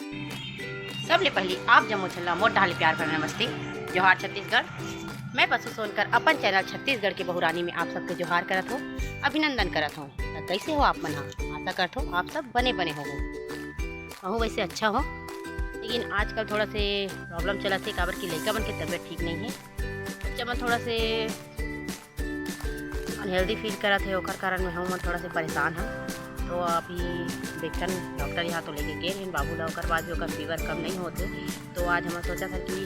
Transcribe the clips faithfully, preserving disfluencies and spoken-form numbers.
सबले पहली आप जम्मो झन ला मोर डहार ले प्यार भरा नमस्ते, जोहार छत्तीसगढ़। मैं पशु सोनकर अपन चैनल छत्तीसगढ़ के बहुरानी में आप सबके जोहार करत हूँ, अभिनंदन करत हूँ। त कैसे हो आप मन हा? आशा करत हूँ आप सब बने बने हो। कहूँ वैसे अच्छा हो, लेकिन आजकल थोड़ा से प्रॉब्लम चलत हे, काबर कि लइका मन के तबीयत ठीक नहीं है। बच्चा मन थोड़ा से अनहेल्दी फील करत हे, ओकर कारण में हम मन थोड़ा से परेशान हन। तो अभी देखथन, डॉक्टर यहाँ तो लेके गे रहेन बाबू ला, ओकर बाद भी ओकर फीवर कम नहीं होते। तो आज हमन सोचा था कि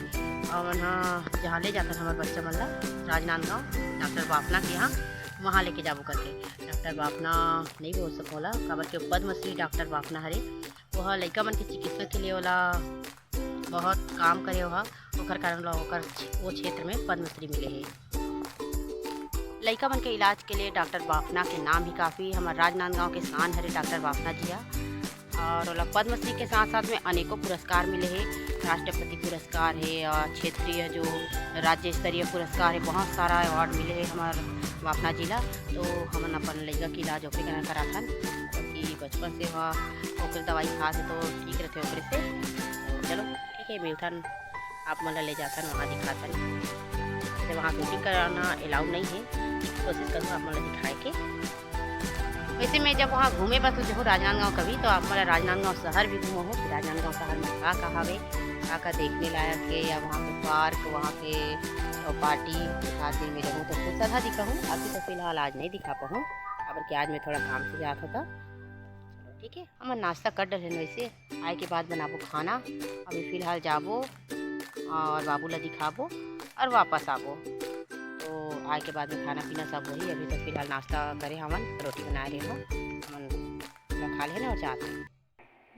हमन हा जहाँ ले जाथन हमर बच्चा मन ला राजनांदगांव डॉक्टर बाफना के यहाँ, वहाँ लेके जाबो करके। डॉक्टर बाफना नहीं बोल सको ओला, काबर के पद्मश्री डॉक्टर बाफना हरे। वो लइका मन के चिकित्सा के लिए ओला बहुत काम करे, ओहा ओकर कारण ला ओकर वो क्षेत्र में पद्मश्री मिले हे। लइका मन के इलाज के लिए डॉक्टर बाफना के नाम ही काफी, हमर राजनांदगांव के शान हरे डॉक्टर बाफना जी हा। और ओला पद्मश्री के साथ साथ में अनेकों पुरस्कार मिले हे, राष्ट्रपति पुरस्कार हे और क्षेत्रीय जो राज्य स्तरीय पुरस्कार हे, बहुत सारा अवार्ड मिले हे हमर बाफना जी ला। तो हमन अपन लइका के इलाज ओकरे करा कराथन, क्योंकि बचपन से वह ओकर दवाई खात हे तो ठीक रहते ओकरे से। तो चलो ठीक है, मिलथन, आप मन ला ले जाथन, वहाँ दिखाथन। जैसे वहाँ शूटिंग कराना अलाउड नहीं है, कोशिश करूँ आप मन ला दिखाए के। वैसे मैं जब वहाँ घूमे बर तो जहूँ राजनांदगांव कभी, तो आप मन ला राजनांदगांव शहर भी घूमो हो कि राजनांदगांव शहर में का का हवे, का का देखने लायक है, या वहाँ के पार्क, वहाँ के पार्टी खातिर में रहूँ तो कुछ सदा दिखाऊँ। अभी तो फिलहाल आज नहीं दिखा पाऊँ, काबर कि आज मैं थोड़ा काम से जात होता। ठीक है, हमन नाश्ता कर डरे हन, वैसे आए के बाद बनाबो खाना। अभी फिलहाल जाबो और बाबू ला दिखाबो और वापस आबो। तो आए के बाद में खाना पीना सब होही। अभी तो फिलहाल नाश्ता करे हमन, रोटी बनाए रहे हो, हमन ला खा लेना और जात हन।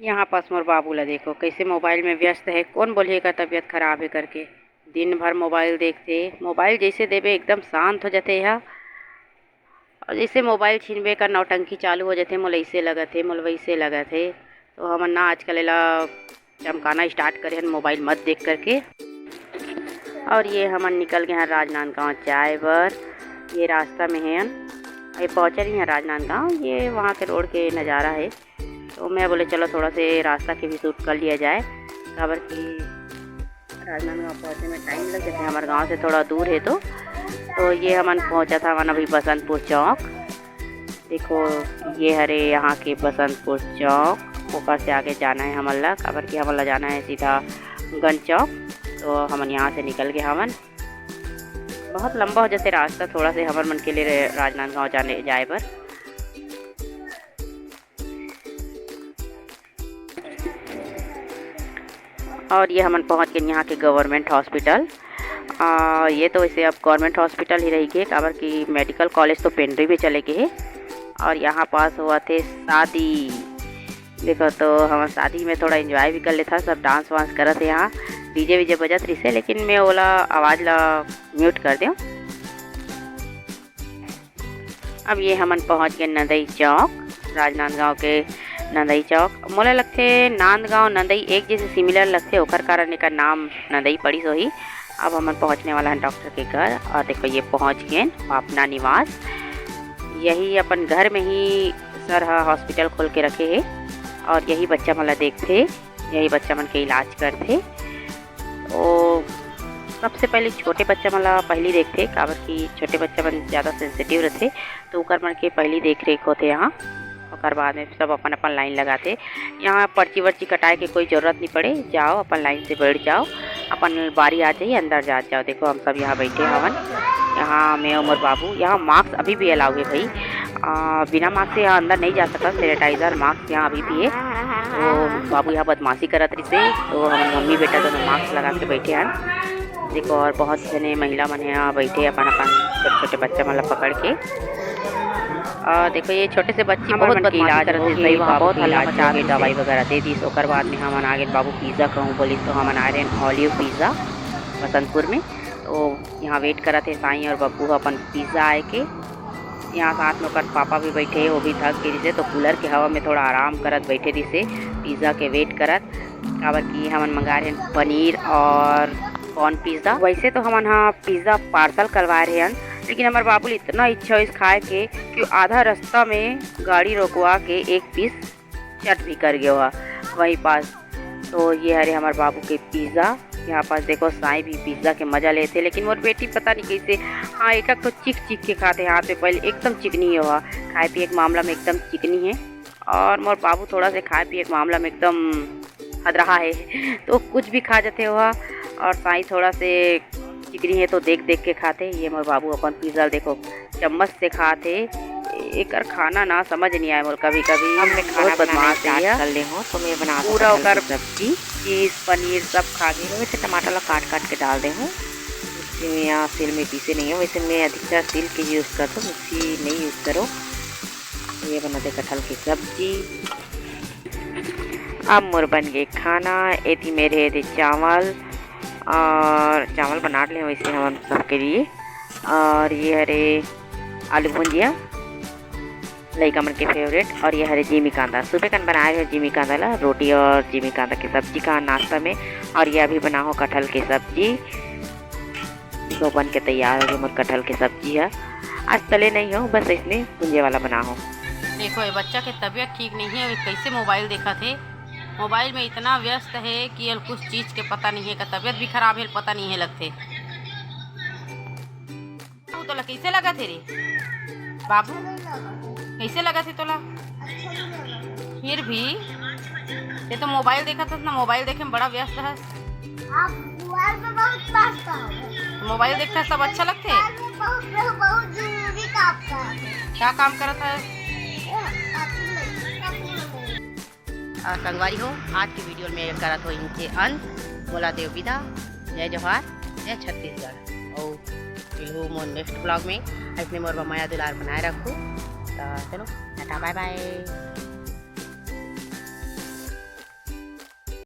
यहाँ पास मोर बाबू ला देखो, कैसे मोबाइल में व्यस्त है। कौन बोलही एकर तबीयत खराब है करके, दिन भर मोबाइल देखते। मोबाइल जैसे देबे एकदम शांत हो जाते है। और जैसे मोबाइल छीनबे कर नौटंकी चालू हो जाते, मोला ऐसे लगत है, मोला वैसे लगत है। तो हमन ना आजकल एला चमकाना स्टार्ट करे हन मोबाइल मत देख करके। और ये हमन निकल गए हैं राजनांदगांव जाए बर। ये रास्ता में है, ये पहुँचे नहीं है राजनांदगांव। ये वहाँ के रोड के नज़ारा है। तो मैं बोले चलो थोड़ा से रास्ता के भी शूट कर लिया जाए, काबर कि राजनांदगांव पहुँचे में टाइम लग जाता है, हमारे गांव से थोड़ा दूर है। तो तो ये हमन पहुँचा था हमन अभी बसंतपुर चौक। देखो, ये हरे यहाँ के बसंतपुर चौक, ओकर से आगे जाना है हमन ला, काबर कि हमन ला जाना है सीधा गंज चौक। तो हमन यहाँ से निकल गए हमन। बहुत लंबा हो जाते रास्ता, थोड़ा से हमर मन के लिए राजनांदगांव जाने जाए बर। और ये हमन पहुँच गए यहाँ के गवर्नमेंट हॉस्पिटल। आ, ये तो वैसे अब गवर्नमेंट हॉस्पिटल ही रही गे, काबर कि मेडिकल कॉलेज तो पेंड्री में चले गए है। और यहाँ पास हुआ थे शादी, देखो तो हमन शादी में थोड़ा एंजॉय भी कर लेथा, सब डांस वांस करत हे यहाँ, डीजे वीजे बजत रहिसे, लेकिन मैं ओला आवाज़ ला म्यूट कर देव। अब ये हमन पहुँच गए नंदई चौक, राजनांदगांव के नंदई चौक। मोला लगथे नांदगांव नंदई एक जैसे सिमिलर लगथे, ओकर कारण एकर नाम नंदई पड़िस होही। अब हमन पहुँचने वाला हन डॉक्टर के घर। और देखो ये पहुँच गए अपना निवास। यही अपन घर में ही सर ह हॉस्पिटल खोल के रखे हे और यही बच्चा मन ला देखथे, यही बच्चा मन के इलाज करथे। ओ सबसे पहले छोटे बच्चा मन ला पहली देखथे, काबर कि छोटे बच्चा मन ज़्यादा सेंसिटिव रथे, तो ओकर मन के पहली देख रेख होथे यहाँ। ओकर बाद में सब अपन अपन लाइन लगाथे। यहाँ पर्ची वर्ची कटाए के कोई जरूरत नहीं पड़े, जाओ अपन लाइन से बैठ जाओ, अपन बारी आ जाही, अंदर जात जाओ। देखो हम सब यहाँ बैठे हवन, यहाँ मैं और मोर बाबू। यहाँ मास्क अभी भी अलाउ है भाई, आ, बिना मास्क से यहाँ अंदर नहीं जा सकत। सैनिटाइजर मास्क यहाँ अभी भी है। तो बाबू यहाँ बदमाशी करत रहिसे, तो हम मम्मी बेटा दोनों मास्क लगा के बैठे हैं। देखो और बहुत जने महिला मन यहाँ बैठे अपन अपन छोटे छोटे बच्चा मन ला पकड़ के। और देखो ये छोटे से बच्ची हमर बहुत मन के बदमाशी इलाज करत हो रहिस, गई, वहाँ बाबू बहुत के हल्ला इलाज मचा के रहिस। दवाई वगैरह दे दिस। ओकर बाद में हमन आ गए बाबू पिज़्ज़ा कहूँ बोलिस, तो हमन आ रहे हैं ऑलिव पिज़्ज़ा बसंतपुर में। तो यहाँ वेट करत हे साईं और बब्बू ह अपन पिज़्ज़ा आए के। यहाँ साथ में ओकर पापा भी बैठे हे, वो भी थक गे रिसे, तो कूलर के हवा में थोड़ा आराम करत बैठे रिसे पिज़्ज़ा के वेट करत, काबर कि हमन मंगा रहे हैं पनीर और कॉर्न पिज़्ज़ा। वैसे तो हमन हा पिज़्ज़ा पार्सल करवाए रहे हन, लेकिन हमारे बाबू ल इतना इच्छा होइस खाए के कि आधा रास्ता में गाड़ी रोकवा के एक पीस चट भी कर गयो हा वहीं पास। तो ये हरे हमर बाबू के पिज़्ज़ा। यहाँ पास देखो, साईं भी पिज़्ज़ा के मजा लेथे, लेकिन मोर बेटी पता नहीं कैसे, हाँ, एक एक ठो चिख चिख के खाथे हाथ में। पहले एकदम चिकनी हे ओहा, खाए पिए के मामला में एकदम चिकनी हे। और मोर बाबू थोड़ा से खाए पिए के मामला में एकदम हदरहा हे, तो कुछ भी खा जाथे ओहा। और साईं थोड़ा से चिकनी हे, तो देख देख के खाथे। ये मोर बाबू अपन पिज़्ज़ा देखो, चम्मच से खाथे। एकर खाना ना समझ नहीं आए मोर कभी कभी। अब मैं खाना बहुत बनाना बदमाश हे स्टार्ट ये। कर ले हूँ, तो मैं बना पूरा ओकर सब्जी, चीज़, पनीर सब खा गए। वैसे टमाटर ला काट काट के डाल दे हूँ, मिक्सी में या सिल में पीसे नहीं हो। वैसे मैं अधिकतर सिल के यूज़ करता हूँ, मिक्सी नहीं यूज़ करो। ये बना दे कटहल की सब्जी। अब मोर बन गए खाना। एती मेरे दे चावल, और चावल बना ले वैसे हम सबके लिए। और ये हरे आलू भुंजिया, लइका मन के फेवरेट। और ये हरे जिमी कांदा, सुबह कन बनाए रहे जिमी कांदा ला, रोटी और जिमी कांदा के सब्जी का नाश्ता में। और ये अभी बनाहो कटहल के सब्जी। तो बन के तैयार हो गए मोर कटहल के सब्जी है। आज तले नहीं हो, बस इसने भुंजे वाला बना हो। देखो, ये बच्चा के तबीयत ठीक नहीं है, ये कैसे मोबाइल देखत हे। मोबाइल में इतना व्यस्त हे कि एल कुछ चीज के पता नहीं है, का तबीयत भी खराब है, पता नहीं है लगथे। तू तोला कैसे लगत हे रे बाबू? कैसे लगत हे तोला? फिर भी ये तो मोबाइल देखत हस ना, मोबाइल देखे में बड़ा व्यस्त हस। आप मोबाइल में बहुत व्यस्त हो। मोबाइल देखत हस तब अच्छा लगथे? मोबाइल में बहुत, बहुत, बहुत जरूरी काम करत हस। क्या काम करत हस? ये, अथी में, अथी में। और संगवारी हो, आज के वीडियो में करत हो इनके अंत। बोला देव विदा, जय जोहार, जय छत्तीसगढ़। और मिलहू मोर नेक्स्ट ब्लॉग में। ऐसने मोर बर मया दुलार बनाए रखू। तो चलो, टाटा, बाय बाय।